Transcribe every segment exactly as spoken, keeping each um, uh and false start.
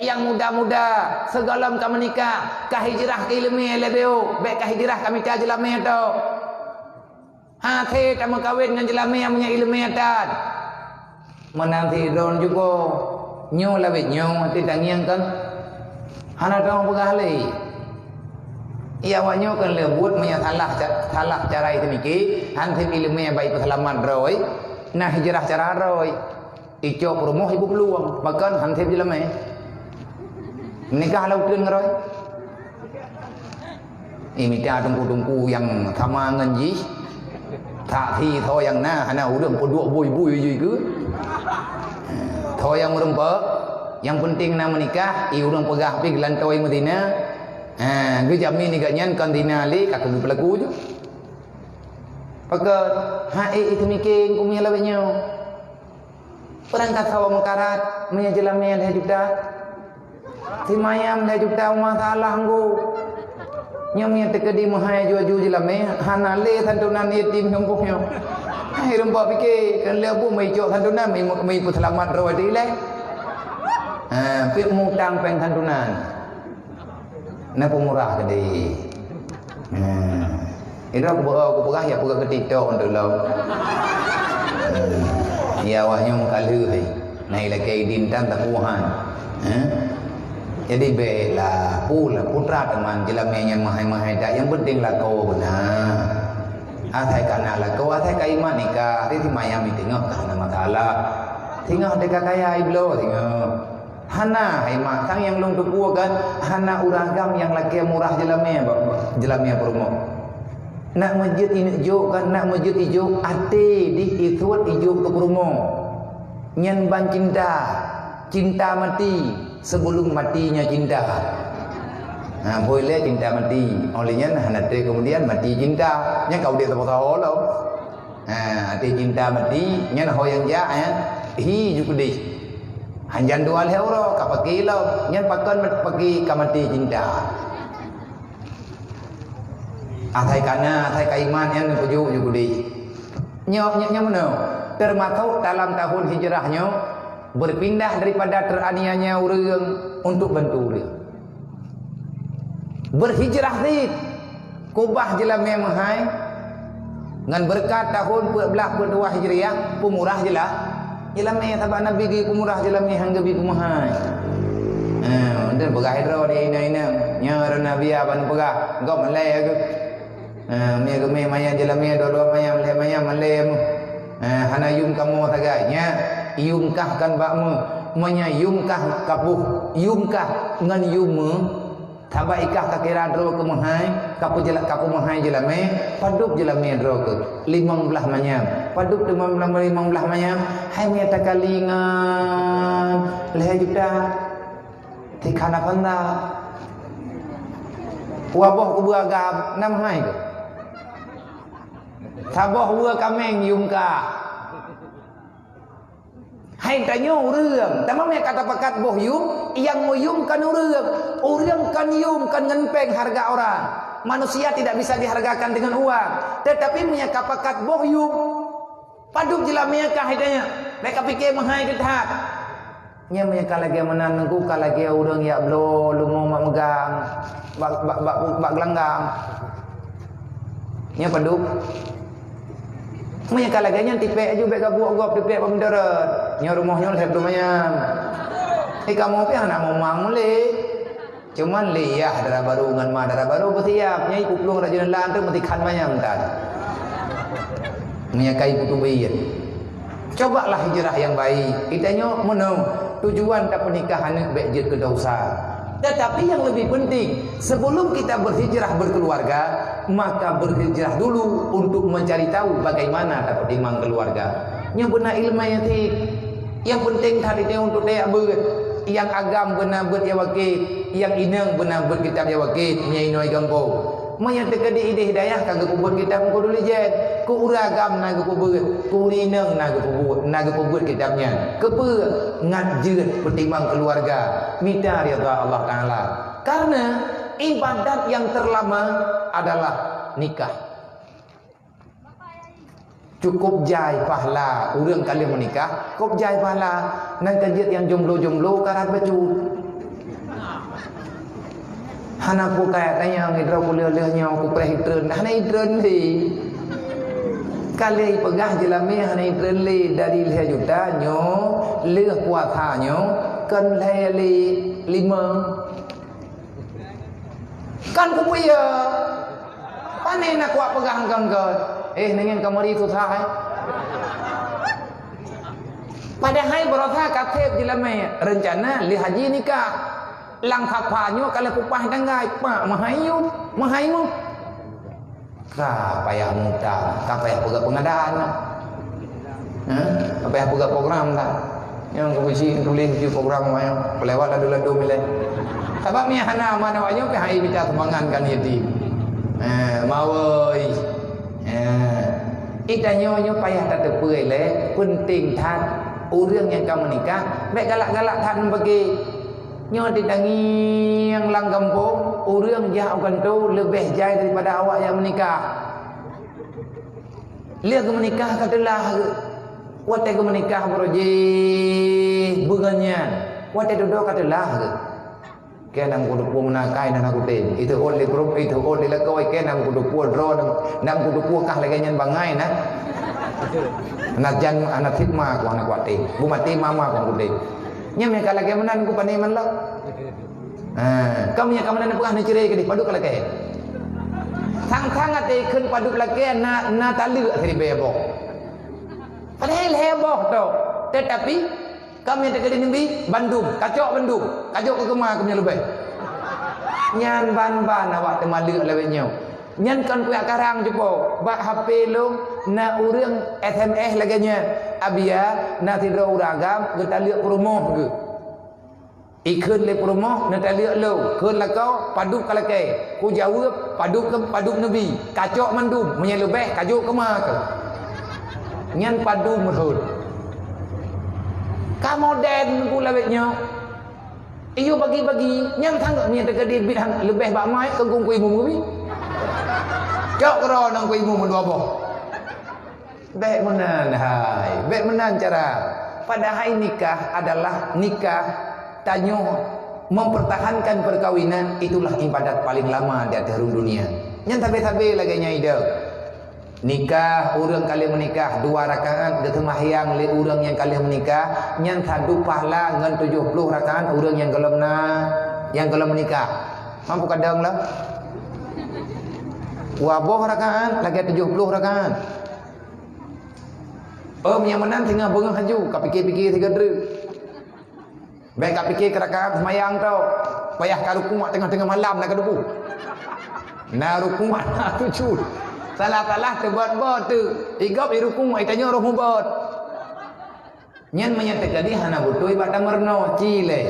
Nyang muda-muda, sigohlom ka meunikah, ka hijrah keu ileumèe leubeh, bèk ka hijrah ka mita jeulamèe tok. Hasé tameukawen ngon jeulamèe nyang meunyoe ileumèe that. Meunan sidroe juga, nyoe lawét nyoe, até tangieng kan? Hana teupeugah lé. Iya, awak nyoe kan lé buet meunyoe salah ca-, salah cara itu miki, hansép ileumèe bak ipeuseulamat droe, na hijrah cara droe. Icok peurumoh ibu peulueng, bahkan hansép jeulamèe. Meunikah lam uteuen ngon droe. Eh, mita teungku-teungku nyang sama ngon jih. Saksi tho nyang na, hana ureueng peuduek bui-bui jih keu. Tho nyang meureumpok, nyang penting na meunikah, i ureueng peugah pih geulantôi meuzina. Ha, geujamin i gobnyan kon zina lé ka keu geupeulaku ju. Pakon, ha, eh, itu mikir kumi lawét nyoe. Peurangkat sawa meukarat, meunyoe jeulamèe lhèe juta. Simayam lhèe juta, uma salah nggu. Nyoe meunyoe teukeudi meuhai aju-aju jeulamèe, hana lé santunan yatim nyang boh nyoe. Hai, rumpok pike, kan lé bu meuicok santunan, meuipeuseulamat droe dilèe. Ha, pih mutang péng santunan. Na peumurah keudéh. Nah, itu aku, aku peugah ya, peugah ke TikTok untuk lo. Nah, ya, wah nyong ka lheueh hai. Nah, ilakèe idin tan takuhan. Ha? Jadi, bèk lah, pu lah, putra teuma jeulamèe nyan mahai-mahai dak. Yang penting lakoe beuna. Asai ka na lakoe, asai ka imat nikah, hari simayam i teungoh ka hana masalah. Singoh teuka kaya ibloe singoh. Hana, hai mak, sang nyang lôn teupeue kan, hana ureueng agam nyang lakèe murah jeulamèe, jeulamèe peurumoh. Nak meujeuet ineuk jok kan, nak meujeuet ijok, até dih isuet ijok keu peurumoh. Nyan ban cinta, cinta mati sebelum matinya cinta. Ha, boh ilèe cinta mati. Oleh nyan hana trép kemudian mati cinta. Nyan ka udép saboh-saboh lom. Ha, até cinta mati, nyan ho nyang jak, ya. Hi ju keudéh. Hanjan dua lhèe uroe ka paki lom, nyan pakon mat-, paki ka mati cinta. Asai ka na, asai ka iman, nyan peujuk ju keudéh. Nyoe, nyoe, nyoe meunoe, termasuk dalam tahun hijrah nyoe, berpindah daripada teraniaya ureueng untuk bantu ureueng. Berhijrah cit, kubah jeulamèe meuhai, ngon beureukat tahun peuet blaih peuet dua Hijriah, peumurah jeulah jeulamèe, sabab Nabi geupeumurah jeulamèe, han geubi peumeuhai. Eh, dan peugah droe di inong-inong, nyoe Nabi ban peugah, gob malèe geuh. Ha, mie geumè manyam jeulamèe, dua-dua manyam, lhèe manyam, malèe meuh. Ha, hana yum kamoe sagai. Nyan, yum kah kan bak meuh. Meunyoe yum kah ka boh, yum kah ngon yum meuh. Sabab i kah ka kira droe keu meuhai, ka peujela-, ka peumeuhai jeulamèe, padub jeulamèe droe keuh. Limong blaih manyam. Padub teuma limong blaih manyam. Hai meunyoe takali ngon lhèe juta. Tikana panda. Waboh kubu agam, nam hai tu. Saboh wue kameng yum kah. Hai tanyoe ureueng, tamam ya kata pakat boh yum, yang meuyum kan ureueng. Ureueng kan yum, kan ngon péng harga orang. Manusia tidak bisa dihargakan dengan uang. Tetapi meunyoe ka pakat boh yum, padub jeulamèe kah hai tanyoe. Bèk ka pike meuhai teuh that. Nyan meunyoe ka lagèe meunan Teungku, ka lagèe ureueng jak bloe leumo mak meugang bak, bak, bak, bak geulanggang. Nyan padub. Meunyoe ka lagèe nyan tipèk aju bèk gabuek gob tipèk bak meudarat. Nyoe rumoh nyoe lhèe ploh manyam. Eh, kamoe pih hana momang mulè. Cuman lé yah dara barô ngon ma dara barô beusiap, nyan ipuplueng rajin lam tu meutikhan manyam tan. Meunyoe ka ipeuteubiet. Cobalah hijrah yang baik. Kita nyoe meunoe, tujuan tapeunikah aneuk bèk jeuet keu dosa. Tetapi yang lebih penting, sebelum kita berhijrah berkeluarga, maka berhijrah dulu untuk mencari tahu bagaimana tapeutimang keluarga. Nyoe beuna ileumèe cit. Nyang peunteng that itu untuk tajak beuet. Nyang agam beuna beuet nyang wakét, nyang inong beuna beuet kitab nyang wakét, meunyoe inoe gampông. Meunyoe teukeudi idéh dayah ka geupeubuet kitab meukeuduli jén, keu ureueng agam na geupeubuet, keu ureueng inong na geupeubuet, na geupeubuet kitab nyan. Keupeue? Ngat jeuet peutimang keuluwarga, mita ridha Allah Taala. Karena ibadat yang terlama adalah nikah. Cukup jai pahala ureueng ka lheueh meunikah, cukup jai pahala. Nyan ka jeuet nyang jomblo-jomblo karat bacut. Hana peue kaya tanyong idroe ku lheueh-lheueh nyoe kupreh itreun, hana itreun lé. Ka lheueh peugah jeulamé hana itreun lé dari lhèe juta nyoe lheueh puasa nyoe kon lhèe lé lima. Kan kupeue ya? Pane na kuat peugah engkau-engkau. Eh, neungieng kamari susah, eh. Padahai barosa ka sép jeulamé rencana lé haji nikah. Lam sapa nyoe ka lheueh kupaih tanggai, pak mahai yum, mahai mu. Ka payah muta, ka payah peugah pengadaan. Ha? Ka payah peugah program dah. Nyang keuci tuléh di program nyang pelewat ladu-ladu mileh. Sabab mi hana mana awak nyoe pih hai mita sumbangan kan yatim. Ha, mawoi. Ha. Ita nyoe nyoe payah tateupeue lé, penting that ureueng nyang ka meunikah, bèk galak-galak that meubagi. Nyoe ditangieng lam gampông, ureueng jak u kantô leubeh jai daripada awak nyang meunikah. Lheueh geumeunikah ka teulah geuh. Watèe geumeunikah baroe jih beungon nyan. Watèe dudoe ka teulah geuh. Kèe nam kuteupue meunakai na kutem. Itu ôn lé grup, itu ôn lé lakoe, kèe nam kuteupue droe, nam kuteupue kah lagèe nyan bangai na. Anak jan, anak hikmah ku anak kuatem. Bu mati mama ku kutem. Nyan meuka lagèe meunan ku pane man lom. Ha, kamu nyang ka meunan peugah neucerai keudeh, padub ka lakèe. Sang-sang até kheun padub lakèe na, na taleuek siribèe boh. Padahai lhèe boh tok. Tetapi, kamu nyang teukeudi neubi, bandum, kacok bandum, kajok keu keuma kamu nyang leubeh. Nyan ban-ban awak teumaleuek lawét nyoe. Nyan kon kuyak karang cupo, bak H P lôn na ureueng S M S lagèe nyan. Abia, na sidroe ureueng agam geutaleuek peurumoh geuh. Ikheun lé peurumoh neutaleuek lôn, kheun lakoe padub ka lakèe. Kujaweueb, padub keu padub neubi, kacok mandum, meunyoe leubeh kajok keuma keuh. Nyan padub rhot. Ka modern ku lawét nyoe. Iyue bagi-bagi, nyan sangat meunyoe teukeudi biet han leubeh bak mai keu gong ku imum geubi. Cok keudroe nang ku imum dua boh. Bèk meunan hai, bèk meunan cara. Padahai nikah adalah nikah tanyoe mempertahankan perkawinan, itulah ibadat paling lama di ateueh rhueng dunia. Nyan sabe-sabe lagèe nyan idong. Nikah, ureueng ka lheueh meunikah dua rakaat geuseumahyang lé ureueng nyang ka lheueh meunikah, nyan sadub pahala ngon tujoh ploh rakaat ureueng nyang gohlom na, nyang gohlom meunikah. Mampu kadang lah. Dua boh rakaat lagèe tujoh ploh rakaat. Oh, meunyo meunan singoh beungoh laju, ka pike-pike sigoe treuk. Bèk ka pike keu rakaat seumayang tu. Payah ka rukuk teungoh-teungoh malam na ka dubu. Na rukuk na sujud. Salah-salah teubot-bot tu. Igop i rukuk, i tanyoe roh mubot. Nyan meunyo teukeudi hana beutôi bak tameurunoe, ci lé.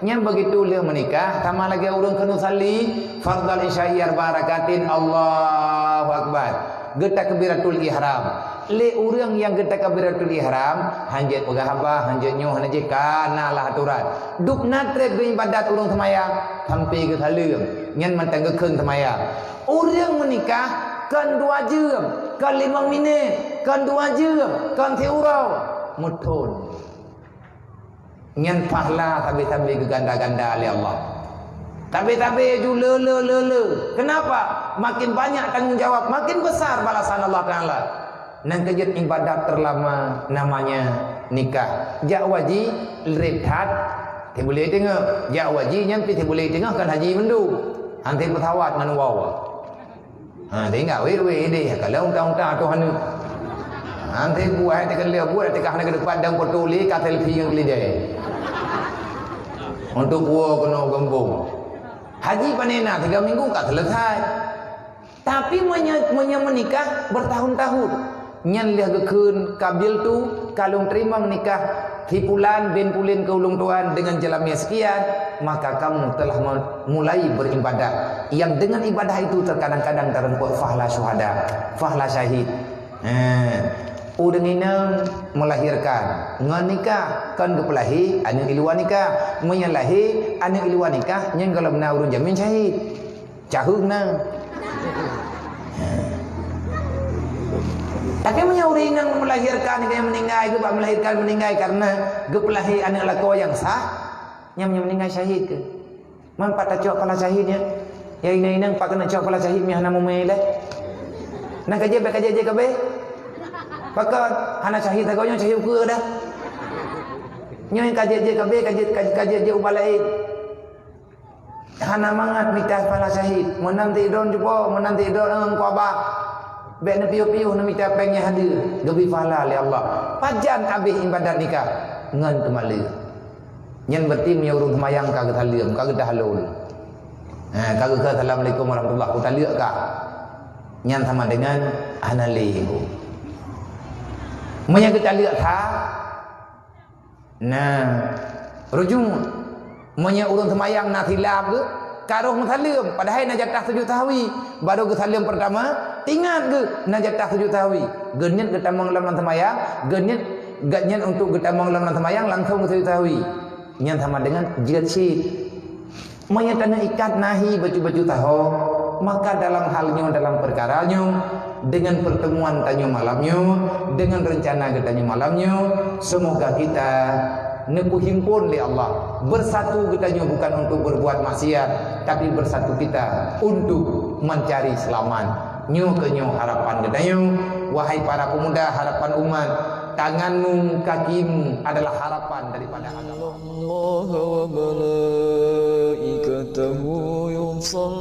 Nyan begitu lheueh meunikah, sama lagèe ureueng kheun usalli fardhal isya'i arba'a rakaatin, Allahu Akbar. Geutakbiratul ihram. Lé ureueng nyang geutakbiratul ihram, hanjeuet peugah haba, hanjeuet nyoe, hana jih, ka na lah aturan. Dub na treb geuibadat ureueng seumayang, sampai geusaleuem, nyan mantong geukheun seumayang. Ureueng meunikah kon dua jeuem, kon limong minét, kon dua jeuem, kon siuroe, meuthon. Nyan pahala sabe-sabe geuganda-ganda lé Allah. Sabe-sabe ju le, le, le, le. Kenapa? Makin banyak tanggung jawab, makin besar balasan Allah Taala. Nyan keuh jeuet ibadat terlama namanya nikah. Jak u haji reb that, teuh bulèe teungoh. Jak u haji nyan pih teuh bulèe teungoh kan haji mandum. Hanté pesawat ngon wow. Ha, teuingat weh, weh, deh, kalau unta-unta tu hana. Hanté buah teukeuleuh buet teuka hana keudepan dan foto lé ka selfie ngon keulidai. Untuk puwoe keunoe gampông. Haji pane na tiga minggu ka selesai. Tapi meunyo, meunyo meunikah bertahun-tahun, nyan lheueh geukheun qabiltu, ka lôn teurimong nikah si pulan bin pulan keu ulôn tuan deungon jeulamé sekian, maka kamu telah me-, mulai beribadah. Yang dengan ibadah itu terkadang-kadang tareumpok fahla syuhada, fahla syahid. Eh, ureueng inong melahirkan ngon nikah kon geupeulahé aneuk i luwa nikah. Meunyo lahé aneuk i luwa nikah, nyan gohlom na ureueng jamin syahid. Caheueng na. Tapi meunyoe ureueng inong melahirkan, dia meninggai, sebab melahirkan meninggai karena geupeulahé aneuk lakoe nyang sah, nyan meunyoe meninggai syahid keuh. Man pat tacok pahala syahid nyan? Nyang inong-inong, pakon neucok pala syahid meuhana mumé lé? Nyan ka jeuet, bèk ka jeuet-jeuet ka abéh. Pakon hana syahid sagoe nyoe, syahid ukeue dah. Nyoe ka jeuet-jeuet ka abéh, ka jeuet, ka, ka jeuet-jeuet ubak laén. Hana mangat mita pala syahid. Meunan ti droe cupo, meunan ti droe ngon kuaba. Bèk neupiôh-piôh neumita péng nyang hadeue, geubri pahala lé Allah. Pajan abéh ibadat nikah? Ngon teumaleueng. Nyan berarti meunyoe ureueng seumayang ka geusaleuem, ka geudah lôn. Ha, ka geusaleuem, "Assalamualaikum warahmatullah," geutaleuek ka. Nyan sama dengan hana lé. Meunyoe geutaleuek that, nah, rujung. Meunyoe ureueng seumayang na silap geuh, ka roh meusaleuem, padahai na jatah sujud sahwi. Baru geusaleuem peurtama, ingat geuh na jatah sujud sahwi. Geuniet geutamong lom lam seumayang, geuniet geuh nyan untuk geutamong lom lam seumayang, langsong geusujud sahwi. Nyan sama dengan jeuet cit. Meunyoe tanyoe ikat nahi bacut-bacut tahom, maka dalam hal nyoe, dalam peukara nyoe, dengan pertemuan tanyoe malam nyoe, dengan rencana geutanyoe malam nyoe, semoga kita neupeuhimpon lé Allah. Bersatu geutanyoe bukan untuk berbuat maksiat, tapi bersatu kita untuk mencari selamat. Nyoe keuh nyoe harapan geutanyoe, wahai para pemuda, harapan umat, tanganmu, kakimu adalah harapan daripada agama. إن الله وملائكته يصلون